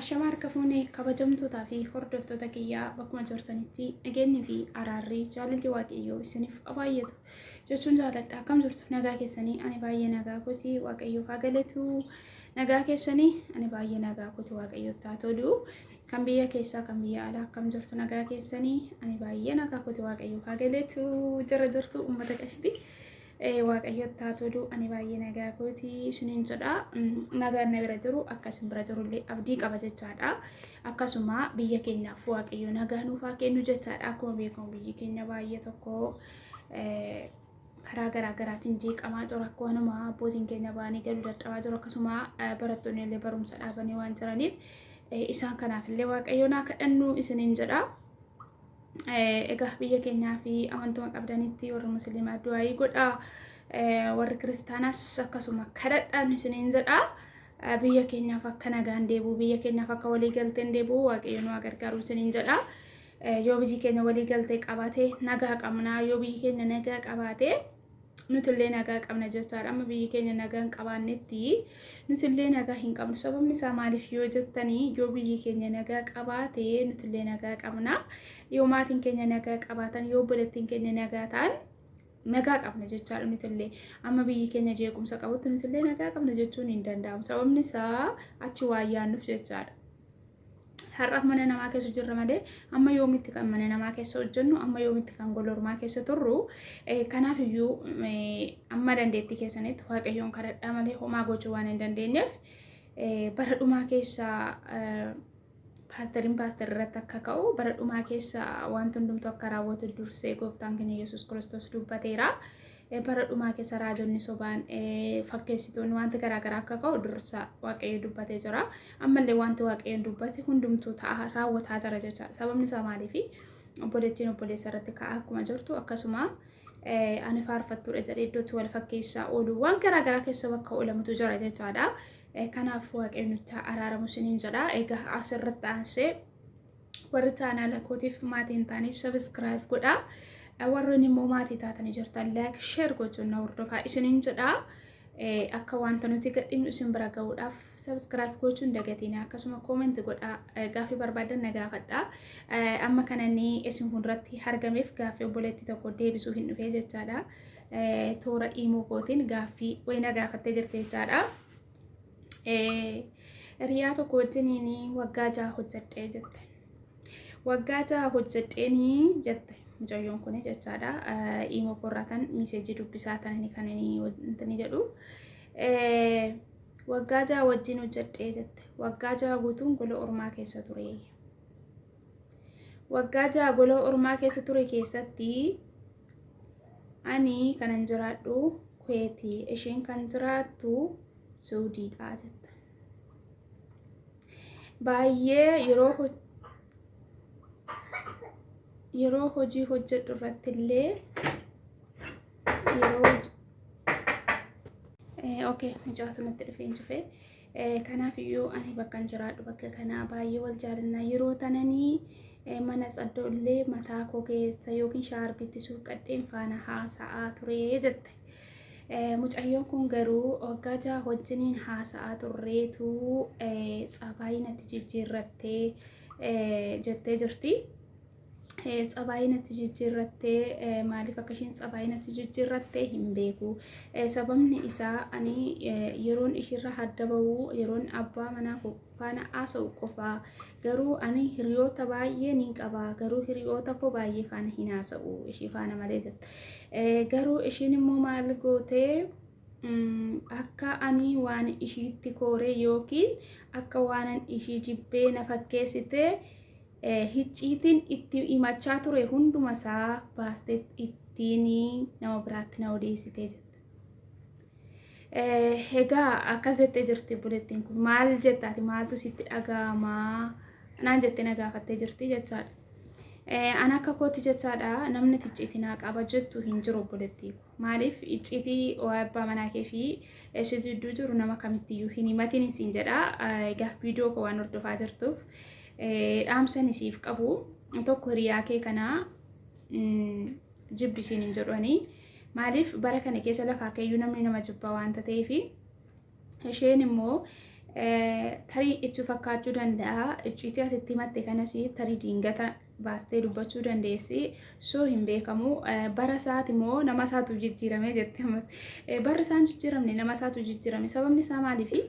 Ashama harka fuune kabajamtootaa fi hordoftoota kiyyaa bakkuma jirtanitti nageenyi fi araarri jaalalli waaqayyoo isiniif haa baay'atu jechuun jaaladha. Akkam jirtu nagaa keessanii ani baay'ee nagaa kooti waaqayyoof haa galatu. Nagaa keessanii ani baay'ee nagaa kooti waaqayyootti haa tolu. Kan biyya keessaa kan biyya alaa akkam jirtu nagaa keessanii ani baay'ee nagaa kooti waaqayyoof haa galatu. Jira jirtu uummata qashti. Waaqayyotti haa tolu ani baay'ee nagaa kooti isiniin jedha. Nagaan na bira jiru akka isin bira jirullee abdii qaba jechaadha. Akkasuma biyya keenyaaf Waaqayyo nagaa nuuf haa kennu jechaadha. Akkuma beekamu biyyi keenya baay'ee tokko karaa garaa garaatiin jeeqamaa jiru. Akkuma abbootiin keenya ba'anii galuu dadhabaa jiru. Akkasuma barattoonni illee barumsa dhaabanii waan jiraniif isaan kanaaf illee Waaqayyo naa kadhannu isiniin jedha. Egaa biyya keenyaa fi amantuma qabdanitti warri musliimaa du'aayii godhaa warri kiristaanaas akkasuma kadhadhaan isiniin jedha. Biyya keenyaaf akka nagaan deebi'u biyya keenyaaf akka walii galteen deebi'u waaqayyo nu haa gargaaru isiniin jedha. Yoo biyyi keenya walii galtee qabaate nagaa qabna yoo biyyi keenya nagaa qabaate nutillee nagaa qabna jechaadha. Amma biyyi keenya nagaa hin qabaannetti nutillee nagaa hin qabnu. Sababni isaa maaliif yoo jettanii yoo biyyi keenya nagaa qabaate nutillee nagaa qabna. Yoo maatiin keenya nagaa qabaatan yoo obboleettiin keenya nagaa ta'an nagaa qabna jechaadha nutillee. Amma biyyi keenya jeequmsa qabutti nutillee nagaa qabna jechuun hin danda'amu. Sababni isaa achi waan yaannuuf jechaadha. Har'aaf mana namaa keessa jirra malee amma yoomitti kan mana namaa keessa hojjennu amma yoomitti kan gola ormaa keessa turru kanaaf iyyuu amma dandeettii keessanitti waaqayyoon kadhadhaa malee homaa gochuu waan hin dandeenyeef bara dhumaa keessa paastariin paastar irratti akka ka'u bara dhumaa keessa wanti hundumtu akka raawwatu dursee gooftaan keenya Yesuus Kiristoos dubbateera. Bara dhumaa keessa raajonni sobaan fakkeessitoonni wanti garaagaraa akka ka'u dursa waaqayyo dubbatee jira. Ammallee wanti waaqayyoon dubbate hundumtuu ta'a raawwataa jira jechaadha. Sababni isaa maaliifi obboleettiin obboleessa irratti ka'aa akkuma jirtu akkasuma ani faarfattuudha jedhee iddootti wal fakkeessaa oolu waan garaagaraa keessa bakka oolamutu jira jechaadha. Kanaaf waaqayyo nutti araaramu isiniin jedha. Egaa asirratti aansee warri chaanaala kootiif maatii hin taane sabiskiraayib godhaa. Warroonni immoo maatii taatanii jirtan laayik sheer gochuun na hordofaa isiniin jedha. Akka wanta nuti gadhiifnu isin bira gahuudhaaf sabiskiraayib gochuun dagatiin akkasuma koomenti godhaa gaaffii barbaadan na gaafadha. Amma kana inni isin fuulduratti argameef gaaffii obboleettii tokko deebisuu hin dhufee jechaadha. Toora iimoo kootiin gaaffii wayii na gaafattee jirti jechaadha. Hiriyaa tokko wajjiniin waggaa 6 hojjedhee jette. Waggaa 6 hojjedheenii jette mucayyoon kun jechaadha. Imoo korraa tan miseejii dubbisaa tanani kan inni jedhu. Waggaa 6 wajjin hojjedhee jette. Waggaa 6 guutuun gola ormaa keessa ture. Waggaa 6 gola ormaa keessa ture keessatti ani kanan jiraadhu Kuweeti isheen kan jiraattu Suudiidha jette. Baay'ee yeroo yeroo hojii hojjedhu irratti illee yeroo okay mucaatu natti dhufee hin cufee. Kanaaf iyyuu ani bakkan jiraadhu bakka kanaa baay'ee wal jaalannaa yeroo tananii mana tsaddoo illee mataa koo keessa yookiin shaarbiitti suuqqadheen faana haasa'aa ture jette. Mucayyoon kun garuu waggaa 6 wajjiniin haasa'aa turreetu tsabaayii natti jijjiirrattee jettee jirti. Tsabaayii natti jijjiirrattee maaliif akka isheen tsabaayii natti jijjiirratte hin beeku. Sababni isaa ani yeroon ishiirra hadda bahu yeroon abbaa manaa koo faana haasa'u qofaa garuu ani hiriyoota baay'ee niin qaba garuu hiriyoota koo baay'ee faana hin haasa'u ishii faana malee jette. Garuu ishiin immoo maal gootee akka ani waan ishiitti kooree yookiin akka waanan ishii jibbee na fakkeessitee Hicciitiin itti himachaa ture hunduma isaa baastee ittiin nama biraatti na odeessitee jette. Egaa akkas jettee jirti obboleettiin kun maal jettaati maaltu sitti dhaga'amaa naan jettee na gaafattee jirti jechaadha. An akka kootti jechaadha namni icciitii naa qaba jettu hin jiru obboleettii koo. Maaliif icciitii waa'ee abbaa manaa kee fi si jidduu jiru nama kamittiyyuu hin himatin siin jedha. Egaa viidiyoo koo waan hordofaa jirtuuf dhaamsan isiif qabu tokko hiriyaa kee kanaa jibbisiin hin jedhani. Maaliif bara kana keessa lafaa keeyyuu namni nama jibba waanta ta'eef isheen immoo Tarii itti fakkaachuu danda'a. Icciitii ati itti himatte kanas tarii diingata baastee dubbachuu dandeessi. So hin beekamu. Bara isaati moo nama isaatu jijjiirame jette ammas. Barri isaan jijjiiramne, nama isaatu jijjiirame. Sababni isaa maaliifi?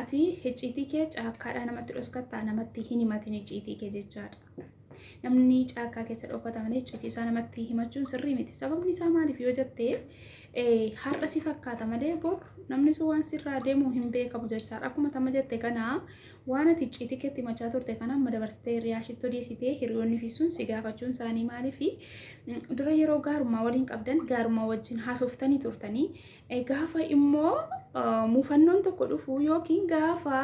Ati icciitii kee caakkaadhaa namatti dhoskattaa, namatti hin himatin icciitii kee jechaadha. Namni caakkaa keessa dhokata malee icciitii isaa namatti himachuun sirrii miti. Sababni isaa maaliif yoo jette, har'a si fakkaata malee bor namni sun waan sirraa deemu hin beekamu jechaadha. Akkuma tama jette kana, waan ati icciitii keetti himachaa turte kana amma dabarsitee hiriyaashitti odeessitee, hiriyoonni fi sun si gaafachuun isaanii maaliifi? Dura yeroo gaarummaa waliin qabdan gaarummaa wajjin haasoftanii turtanii, gaafa immoo muufannoon tokko dhufu yookiin gaafa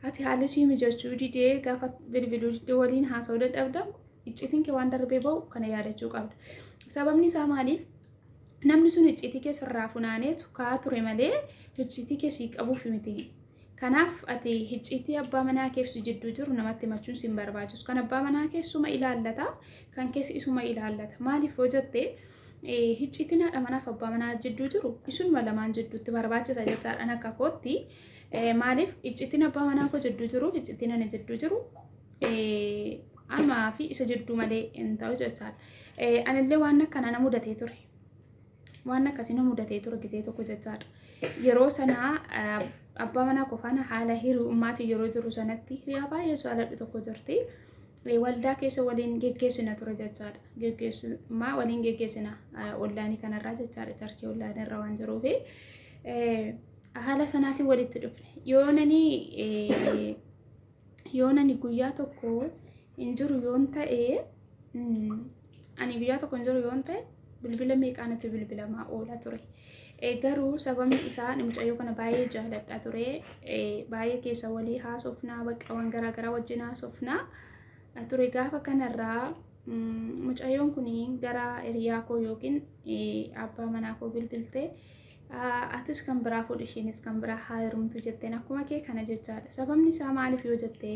ati haalli ishii mijachuu didee, gaafa bilbiluu didee, waliin haasa'uu dadhabda, icciitiin kee waan darbee ba'u kana yaadachuu qabda. Sababni isaa maaliif? Namni sun icciitii kee sirraa funaaneetu ka'aa ture malee icciitii kee sii qabuuf miti. Kanaaf ati icciitii abbaa manaa keef si jidduu jiru namatti himachuun sin barbaachisu. Kan abbaa manaa kee suma ilaallata, kan keessa isuma ilaallata. Maaliif yoo jette, icciitiin haadha manaaf abbaa manaa jidduu jiru isunuma lamaan jidduutti barbaachisa jechaadhaan akka kootti. Maaliif? Icciitiin abbaa manaa koo jidduu jiru, icciitiin ana jidduu jiru amaa fi isa jidduu malee hin ta'u jechaadha. Anillee waan akkana na mudatee ture. Waan akkasii na mudatee ture gisee tokko jechaadha. Yeroo sanaa abbaa manaa koo faana haala hiriyummaatiin yeroo jiru sanatti hiriyaa baay'ee jaaladhu tokko jirti. Waldaa keessa waliin geggeessina ture jechaadha. Geggeessummaa waliin geggeessina ollaanii kanarraa jechaadha. Charchii ollaanii irra waan jiruufi haala sanaatiin walitti dhufne. Yoo nani guyyaa tokko hin jiru yoon ta'e, ani guyyaa tokko hin jiru yoon ta'e, bilbila meeqaanatti bilbilamaa oola ture. Garuu sababni isaa mucayyoo kana baay'ee jaaladha ture. Baay'ee keessa walii haasofnaa, bakka waan garaagaraa wajjin haasofnaa ture. Gaafa kanarraa mucayyoon kun gara hiriyaa koo yookiin abbaa manaa koo bilbiltee, atis kan biraa fuudhi, isheenis kan biraa haa heerumtu jetteen, akkuma kee kana jechaadha. Sababni isaa maaliif yoo jette,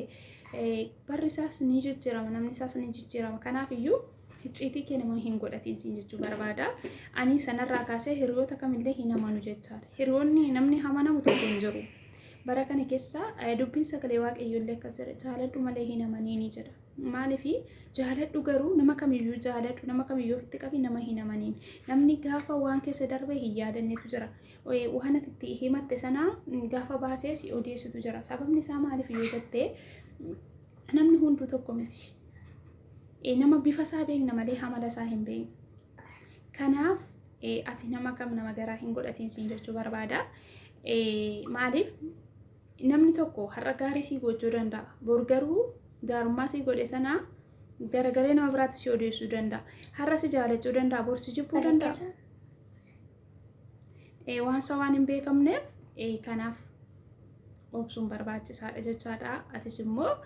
barri isaas ni jijjiirama, namni isaas ni jijjiirama. Kanaaf iyyuu icciitii kee nama hin godhatiin siin jechuu barbaada. Ani sanarraa kaasee hiriyoota kamillee hin amanu jechaadha. Hiriyoonni namni amanamu tokko hin jiru. Bara kana keessa dubbiin sagalee Waaqayyoollee akkas jedha: jaaladhu malee hin amaniini jedha. Maaliif? Jaaladhu, garuu nama kamiyyuu jaaladhu, nama kamiyyuu ofitti qabi, nama hin amaniin. Namni gaafa waan keessa darbe hin yaadannetu jira. Waan ati itti himatte sana gaafa baasee si odeessitu jira. Sababni isaa maaliif yoo jette, namni hunduu tokko miti. Nama bifa isaa beekna malee amala isaa hin beeknu. Kanaaf ati nama kam nama garaa hin godhatiin siin jechuu barbaada. Maaliif? Namni tokko har'a gaarii sii gochuu danda'a. Bor garuu gaarummaa sii godhe sana garagalee nama biraatti si odeessuu danda'a. Har'a si jaalachuu danda'a, bor si jibbuu danda'a. Waan isaa waan hin beekamneef, kanaaf obsuun barbaachisaadha jechaadha. Atis immoo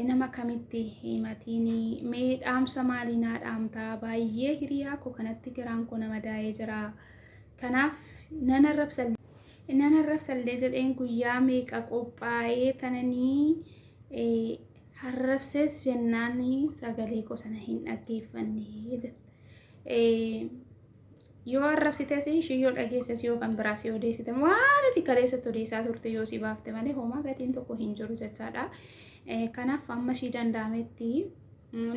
nama kamitti himatiin? Mee dhaamsa maalii naa dhaamtaa? Baay'ee hiriyaa koo kanatti garaan koo nama daa'ee jira. Kanaaf nan arrabsallee nan arrabsallee jedheen guyyaa meeqa qophaa'ee tananii harrabsees jennaan sagalee koo sana hin dhaggeeffanne jette. Yoo arrabsites, ishii yoo dhageesses, yoo kan biraa si odeessite, waan ati kaleessatti odeessaa turte yoo si baafte malee homaa gatiin tokko hin jiru jechaadha. Kanaaf amma ishii danda'ametti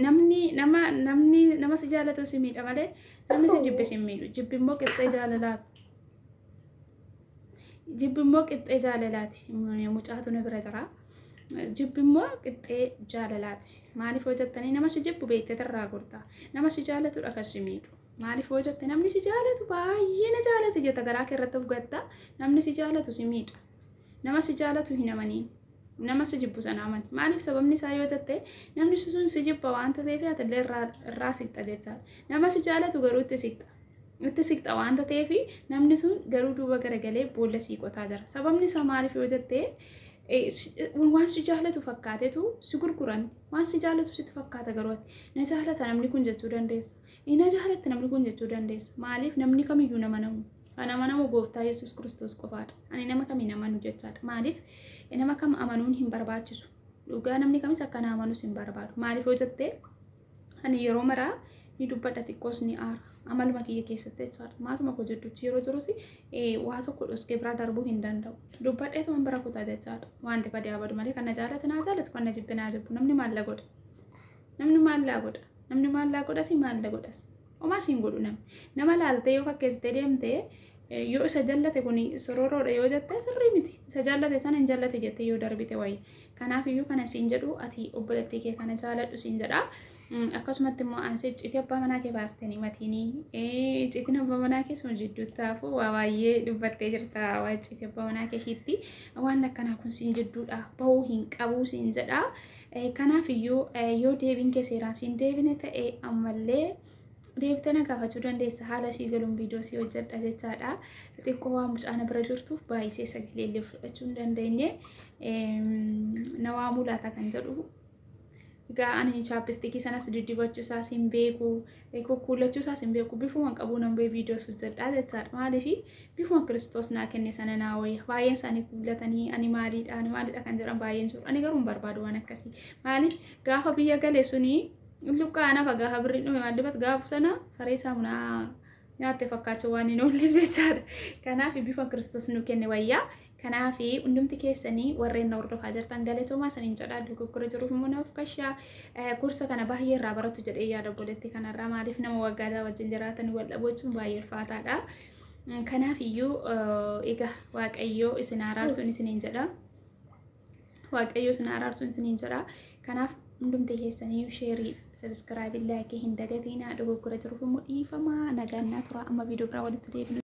namni nama namni nama si jaalatu si miidha malee namni si jibbe si miidhu. Jibbi immoo qixxee jaalalaati. Jibbi immoo qixxee jaalalaati. Mucaatu na bira jira. Jibbi immoo qixxee jaalalaati. Maaliif yoo jettanii, nama si jibbu beektee irraa gorta. Nama si jaalatudha kan si miidhu. Maaliif yoo jette, namni si jaalatu baay'ee na jaalate jetta, garaa kee irratti of gatta. Namni si jaalatu si miidha. Nama si jaalatu hin amaniin. Nama si jibbu sana amani. Maaliif? Sababni isaa yoo jette, namni sun si jibba waanta ta'eef atillee irraa siqxa jechaadha. Nama si jaalatu garuu itti siqxa. Itti siqxa waanta ta'eef, namni sun garuu duuba garagalee boolla sii qotaa jira. Sababni isaa maaliif yoo jette, waan si jaalatu fakkaatetu si gurguran. Waan si jaalatu sitti fakkaata, garuu ati na jaalata namni kun jechuu dandeessa. Na jaalatti namni kun jechuu dandeessa. Maaliif? Namni kamiyyuu nama namu. Kan amanamu Gooftaa Yesuus Kiristoos qofaadha. Ani nama kamiin amanu jechaadha. Maaliif? Nama kam amanuun hin barbaachisu. Dhugaa namni kamis akka na amanus hin barbaadu. Maaliif yoo jette, ani yeroo maraa ni dubbadha, xiqqoos ni aara. Amaluma kiyya keessatti jechaadha. Maatuma koo jidduutti yeroo jirus waa tokko dhoskee biraa darbuu hin danda'u. Dubbadheetuma bira kutaa jechaadha. Wanti badee abadu malee kan na jaalate naa jaalatu, kan na jibbe naa jibbu. Namni maal la godha? Namni maal laa godha? Namni maal laa godhas, maal la godhas? Homaa siin godhu namni. Nama laaltee yoo fakkeessitee deemte, yoo isa jallate kun sororoodha yoo jette sirrii miti. Isa jallate sana hin jallate jettee yoo darbite wayya. Kanaaf iyyuu kana siin jedhu, ati obboleettii kee kana jaaladhu siin jedha. Akkasumatti immoo ansi icciitii abbaa manaa kee baastanii matiinii icciitiin abbaa manaa kee sun jidduutti hafu waa baay'ee dubbattee jirta. Waa icciitii abbaa manaa kee ishiitti waan akkanaa kun siin jidduudha bahuu hin qabuu siin jedha. Kanaaf iyyuu yoo deebiin kee seeraan siin deebine ta'e, ammallee deebitee na gaafachuu dandeessa. Haala ishii galuun viidiyoo si hojjedha jechaadha. Xiqqoo waan mucaana bira jirtuuf baay'isee sagalee illee fudhachuu hin dandeenye. Na waamuu laata kan jedhu. Egaa ani chapstickii sanas diddibachuu isaas hin beeku, kukkuullachuu isaas hin beeku, bifuma qabuu nan bee viidiyoos hojjedha jechaadha. Maaliif? Bifuma Kiristoos naa kenne sana naa wayya. Baay'een isaanii kuullatanii ani maaliidha, ani maaliidha kan jedhan baay'een jiru. Ani garuu hin barbaadu waan akkasii. Maaliif? Gaafa biyya gale suni luqqaa nafa, gaafa birriin dhume maal dibatu, gaafa sana saree saamunaa nyaatte fakkaachuu waan hin oolleef jechaadha. Kanaaf bifa Kiristoos nu kenne wayyaa. Kanaaf hundumti keessanii warreen na hordofaa jirtan galatoomaa isiniin jedha. Dogoggora jiruuf immoo naaf kashaa. Gorsa kana baay'ee irraa baratu jedhee yaada obboleettii kanarraa. Maaliif? Nama waggaa wajjin jiraatan wal dhabuu jechuun baay'ee ulfaataadha. Kanaaf iyyuu egaa Waaqayyoo isin araarsuun isiniin jedha. Waaqayyo isin araarsuun isiniin jedha. Kanaaf hundumti keessanii share, subscribe, like hin dagatiinaa. Dogoggora jiruuf immoo dhiifamaa. Nagaan naa tura, amma viidiyoo biraa walitti deebinu.